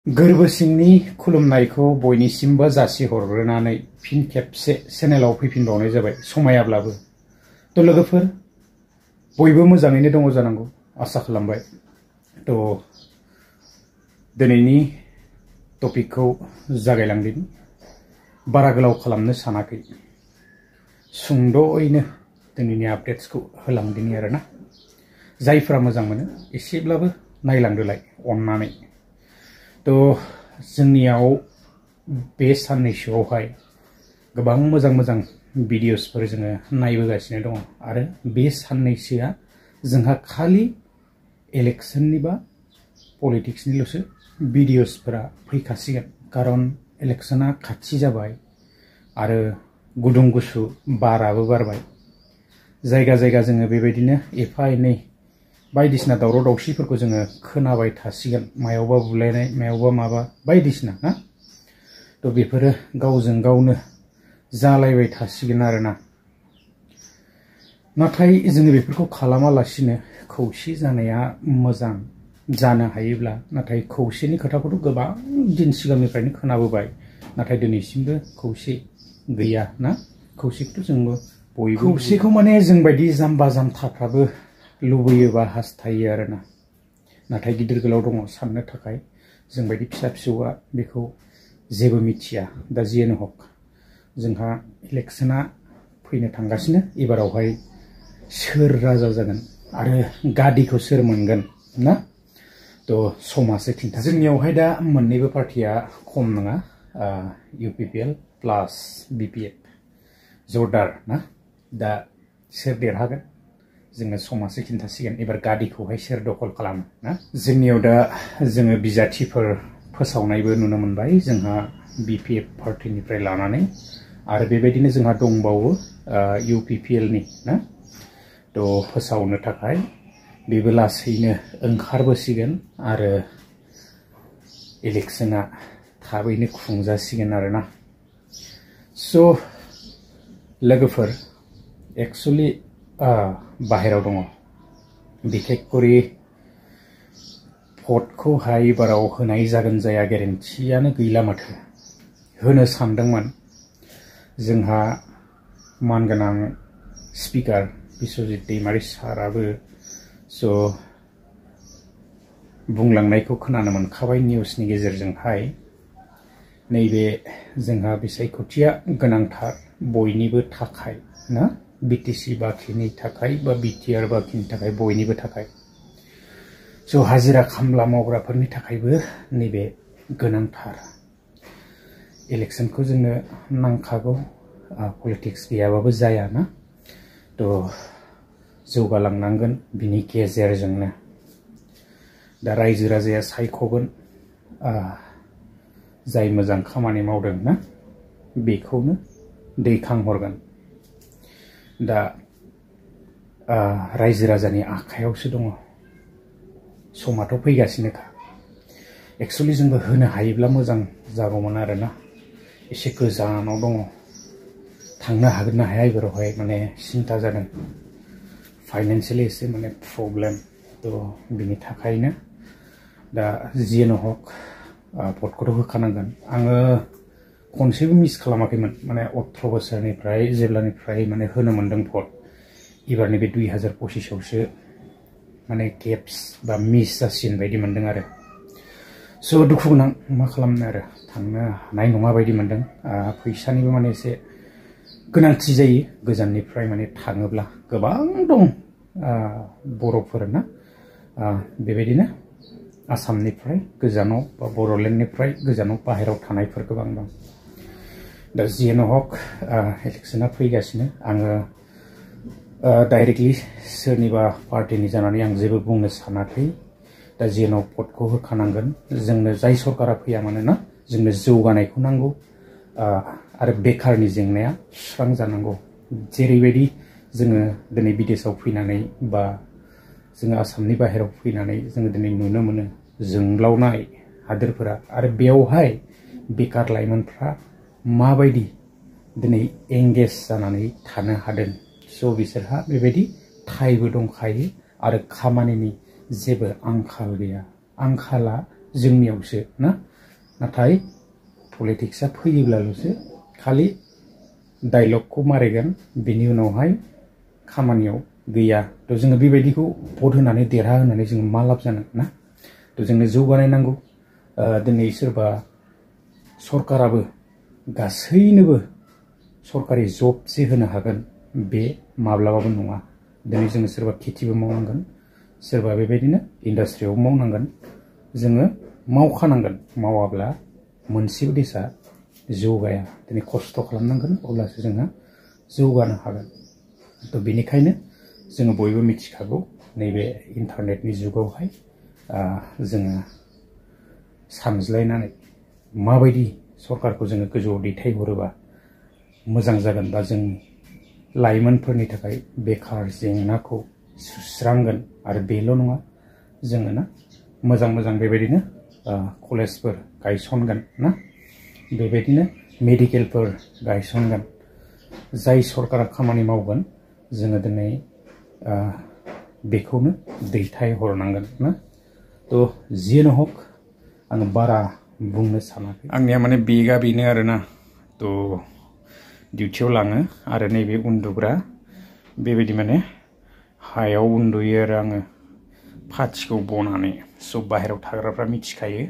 गोरबो सिंनि खुलुमनायखौ बयनिसिमबो जासिहरग्रोनानै फिन खेबसे चेनेलाव फैफिनबावनाय जाबाय समायाब्लाबो। थ' लोगोफोर बयबो मोजाङैनो दङ जानांगौ आसा खालामबाय। थ' दिनैनि टपिकखौ जागायलांदिनि। बारा गोलाव खालामनो सानाखै, सुंद'यैनो दिनैनि आपडेट्सखौ होलांदिनि आरोना। जायफ्रा मोजां मोनो एसेब्लाबो नायलांदोलाय अननानै। थ' जोंनियाव बे साननैसोआवहाय गोबां मोजां मोजां भिडिअसफोर जोङो नायबोगासिनो दङ आरो बे साननैसोआ जोंहा खालि इलेक्शननि बा पलिटिक्सनिल'सो भिडिअसफोरा फैखासिगोन। खारन इलेक्शना खाथि जाबाय आरो गुदुं गुसु बाराबो बारबाय। जायगा जायगा जोङो बेबायदिनो एफा एनै बायदिसिना दावराव दावसिफोरखौ जोङो खोनाबाय थासिगोन, मायावबा बुलायनाय मायावबा माबा बायदिसिना ना। थ' बेफोरो गावजों गावनो जालायबाय थासिगोन आरोना। नाथाय जोङो बेफोरखौ खालामालासिनो खौसे जानाया मोजां जानो हायोब्ला। नाथाय खौसेनि खोथाखौथ' गोबां दिन सिगांनिफ्रायनो खोनाबोबाय, नाथाय दिनैसिमबो खौसे गैया ना। खौसेखौथ' जोंबो बयबो खौसेखौ माने जोंबायदि जाम्बा जाम्थाफ्राबो लुबैयो बा हास्थायो आरोना। नाथाय गिदिर गोलाव दङ साननो थाखाय, जोंबायदि फिसा फिसौआ बेखौ जेबो मिथिया। दा जियानो हक, जोंहा इलेक्शना फैनो थांगासिनो। एबारावहाय सोर राजा जागोन आरो गादिखौ सोर मोनगोन ना, थ' समासो खिन्था। जोंनियावहाय दा मोननैबो पार्टिया खम नङा, UPPL प्लास BPF जरदार ना। दा सोर देरहागोन जोङो समासो खिन्थासिगोन। एबार गादिखौहाय सोर दखल खालामो ना। जोंनियाव दा जोङो बिजाथिफोर फोसावनायबो नुनो मोनबाय, जोंहा BPF पार्टिनिफ्राय लानानै आरो बेबायदिनो जोंहा दंबावो UPPL नि ना। थ' फोसावनो थाखाय बेबो लासैनो ओंखारबोसिगोन आरो इलेक्शना थाबैनो खुंजासिगोन आरोना। स' लोगोफोर एक्सुवेलि बाहेराव दङ, बिखेखकरि भटखौहाय एबाराव होनाय जागोन जाया गेरेन्थियानो गैला माथो। होनो सानदोंमोन जोंहा मानगोनां स्पिकार बिश्वजित दैमारि साराबो। स' बुंलांनायखौ खोनानो मोनखाबाय निउसनि गेजेरजोंहाय, नैबे जोंहा बिसायख'थिया गोनांथार बयनिबो थाखाय ना। BTC बाखिनि थाखाय बा BTR बाखिनि थाखाय, बयनिबो थाखाय। स' हाजिरा खामला मावग्राफोरनि थाखायबो नैबे गोनांथार। इलेक्शनखौ जोंनो नांखागौ, पलिटिक्स गैयाबाबो जाया ना। थ' जौगालांनांगोन बिनि गेजेरजोंनो। दा रायजो राजाया सायख'गोन जाय मोजां खामानि मावदों ना, बेखौनो दैखांहरगोन। दा रायजो राजानि आखायावसो दङ, समाथ' फैगासिनोखा। एक्सुवेलि जोंबो होनो हायोब्ला मोजां जागौमोन आरोना। एसे गोजानाव दङ, थांनो हागोन ना हाया एबारावहाय माने सिन्था जादों। फाइनान्सियेलि एसे माने प्रब्लेम, थ' बिनि थाखायनो दा जियानो हक भटखौथ' होखानांगोन। आङो खनसेबो मिस खालामाखैमोन, माने 18 बोसोरनिफ्राय जेब्लानिफ्राय माने होनो मोनदों भट। एबारनि बे 2025आवसो माने गेप्स बा मिस जासिगोन बायदि मोनदों आरो। स' दुखु गोनां, मा खालामनो आरो, थांनो हानाय नङा बायदि मोनदों। फैसानिबो माने एसे गोनांथि जायो गोजाननिफ्राय माने थाङोब्ला। गोबां दं बर'फोर ना, बेबायदिनो आसामनिफ्राय गोजानाव बा बर'लेण्डनिफ्राय गोजानाव बाहेरायाव थानायफोर गोबां दं। दा जियानो हक इलेक्शना फैगासिनो। आङो डाइरेक्टलि सोरनिबा पार्टिनि जानानै आं जेबो बुंनो सानाखै। दा जियानो हक भटखौ होखानांगोन। जोंनो जाय सरकारा फैया मानोना जोंनो जौगानायखौ नांगौ आरो बेखारनि जेंनाया सुस्रांजानांगौ। जेरैबायदि जोङो दिनै बिदेशआव फैनानै बा जोङो आसामनि बाहेरायाव फैनानै जोङो दिनै नुनो मोनो जोंब्लावनाय हादोरफोरा, आरो बेयावहाय बेकार लाइमोनफ्रा माबायदि दिनै एंगेज जानानै थानो हादों। स' बिसोरहा बेबायदि टाइमबो दंखायो आरो खामानिनि जेबो आंखाल गैया। आंखाला जोंनियावसो ना। नाथाय पलिटिक्सआ फैयोब्लाल'सो खालि डायलगखौ मारिगोन बिनि उनावहाय खामानियाव गैया थ' जोङो बेबायदिखौ भट होनानै देरहा होनानै जोङो मा लाब जानो ना थ' जोंनो जौगानाय नांगौ दिनै सोरबा सरकाराबो गासैनोबो सरकारि जब जे होनो हागोन बे माब्लाबाबो नङा दिनै जोङो सोरबा खेथिबो मावनांगोन सोरबा बेबायदिनो इन्डास्ट्रियाव मावनांगोन जोङो मावखानांगोन मावाब्ला मोनसेबो देशा जौगाया दिनै खस्थ' खालामनांगोन अब्लासो जोङो जौगानो हागोन थ' बेनिखायनो जोङो बयबो मिथिखागौ नैबे इन्टारनेटनि जुगावहाय जोङो सानज्लायनानै माबायदि सरकारखौ जोङो गोजौआव दैथायहरोबा मोजां जागोन बा जोंनि लाइमोनफोरनि थाखाय बेखार जेंनाखौ सुस्रांगोन आरो बेल' नङा जोङो ना मोजां मोजां बेबायदिनो कलेजफोर गायसनगोन ना बेबायदिनो मेडिकेलफोर गायसनगोन जाय सरकारा खामानि मावगोन जोङो दिनै बेखौनो दैथायहरनांगोन ना थ' जियानो हक आङो बारा बुंनो सानाखै आंनिया माने बेगा बेनो आरोना थ' डिउटियाव लाङो आरो नैबे उन्दुग्रा बेबायदि माने हायाव उन्दुयो आरो आङो फाथिखौ बनानै सब बाहेरायाव थाग्राफ्रा मिथिखायो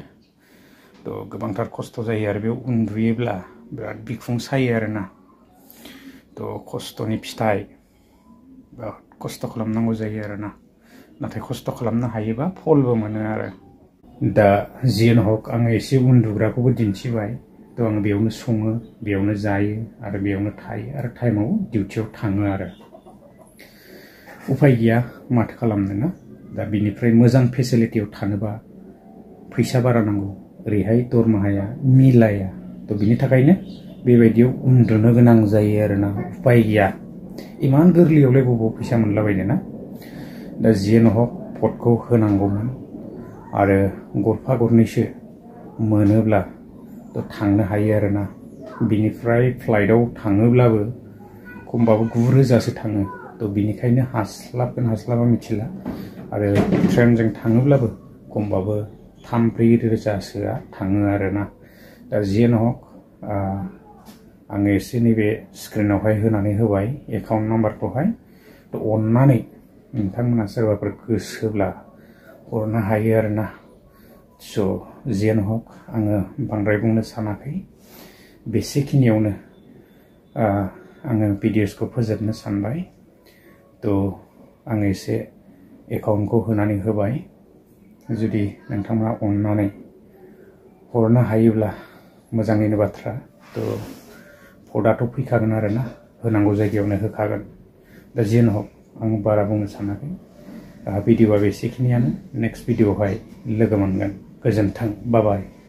थ' गोबांथार खस्थ' जायो आरो बेयाव उन्दुयोब्ला बिराद बिखुं सायो आरोना थ' खस्थ'नि फिथाइ बिराद खस्थ' खालामनांगौ जायो आरोना नाथाय खस्थ' खालामनो हायोबा फलबो मोनो आरो दा जियानो हक आङो एसे उन्दुग्राखौबो दिन्थिबाय थ' आङो बेयावनो सङो बेयावनो जायो आरो बेयावनो थायो आरो टाइमाव डिउटियाव थाङो आरो उफाय गैया माथो खालामनो ना दा बिनिफ्राय मोजां फेसिलिटियाव थानोबा फैसा बारा नांगौ ओरैहाय दरमाहाया मिलाया थ' बिनि थाखायनो बेबायदियाव उन्दुनो गोनां जायो आरोना उफाय गैया इमान गोरलैयावलाय बबाव फैसा मोनलाबायनो ना दा जियानो हक भटखौ होनांगौमोन आरो गरफा गरनैसो मोनोब्ला थ' थांनो हायो आरोना बिनिफ्राय फ्लाइटआव थाङोब्लाबो खमबाबो 9,000सो थाङो थ' बिनिखायनो हास्लाबगोन हास्लाबा मिथिला आरो ट्रेनजों थाङोब्लाबो खमबाबो 3-4,000सोआ थाङो आरोना दा जियानो हक आङो एसे नैबे स्क्रिनावहाय होनानै होबाय एकाउन्ट नाम्बारखौहाय थ' अननानै नोंथांमोना सोरबाफोर गोसोब्ला हरनो हायो आरोना स' जियानो हक आङो बांद्राय बुंनो सानाखै बेसेखिनियावनो आङो भिडिअसखौ फोजोबनो सानबाय थ' आङो एसे एकाउन्टखौ होनानै होबाय जुदि नोंथांमोना अननानै हरनो हायोब्ला मोजाङैनो बाथ्रा थ' भटआथ' फैखागोन आरोना होनांगौ जायगायावनो होखागोन दा जियानो हक आं बारा बुंनो सानाखै भिडिअआ बेसेखिनियानो नेक्स्ट भिडिअआवहाय लोगो मोनगोन गोजोन्थों बाय बाय